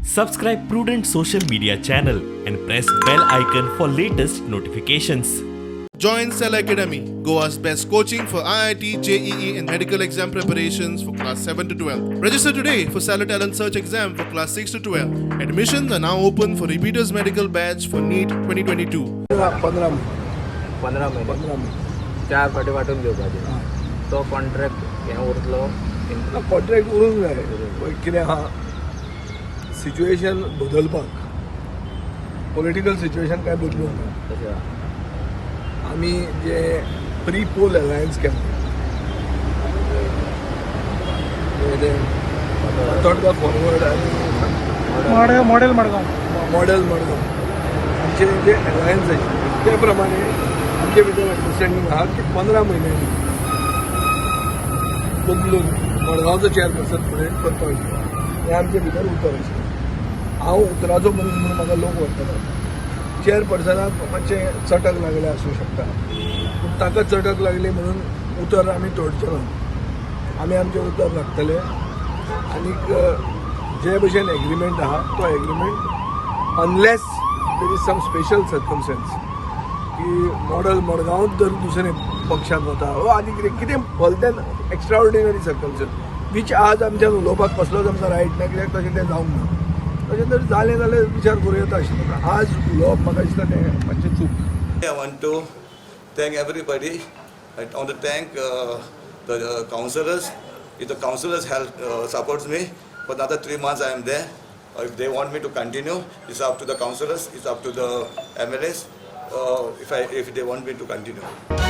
Subscribe Prudent social media channel and press bell icon for latest notifications. Join Cell Academy, Goa's best coaching for IIT, JEE, and medical exam preparations for class 7 to 12. Register today for Cellar Talent Search exam for class 6 to 12. Admissions are now open for repeaters medical batch for NEET 2022. 15 15 म्हयने. 15 म्हयने. चार फावटी वांटून घेवपाचे. तो contract हें उरतलो? Contract उरूंक जाय. पळय कितें आहा, सिच्युएशन बदलपाक, पॉलिटिकल सिच्युएशन काय बदलूंक ना. तशें आहा. आमी जे प्री पोल अलायन्स केल्लें ते फातोर्डा फॉरवर्ड आनी model, model Madgaon. Model Madgaon, आमचे जे अलायन्स आशिल्ले ते प्रमाणे आमचे भितर अंडरस्टँडींग आहा की 15 म्हयन्यांनी बदलून मडगांवचो चेअरपर्सन फुडें करपाक जाय, हें आमचे भितर उतर आशिल्लें. हांव उतराचो मनीस म्हणून म्हाका लोक वळखतात. चेअरपर्सनाक मातशें चटक लागलें आसूं शकता, पूण ताका चटक लागली म्हणून उतर आमी तोडचें ना. आमी आमचें उतर राखतले आनीक जे भशेन एग्रीमेंट आहा तो agreement, unless there is some special circumstance की मॉडल मडगांवच जर दुसरे पक्षात वता वा आनी कितें कितें भलतें एक्स्ट्रा ऑर्डिनरी सर्कमस्टन्स, which आज आमच्यान उलोवपाक कसलोच आमकां रायट ना, कित्याक तशें तें जावंक ना. तशें जर जालें जाल्यार विचार करूं येता आशिल्लो, पूण आज उलोवप म्हाका दिसता तें मातशें चूक. I want to thank everybody. I want to thank the councillors. If the councillors help supports me for another 3 months, I am there. If they want me to continue, it's up to the councillors. It's up to the MLAs. If they want me to continue.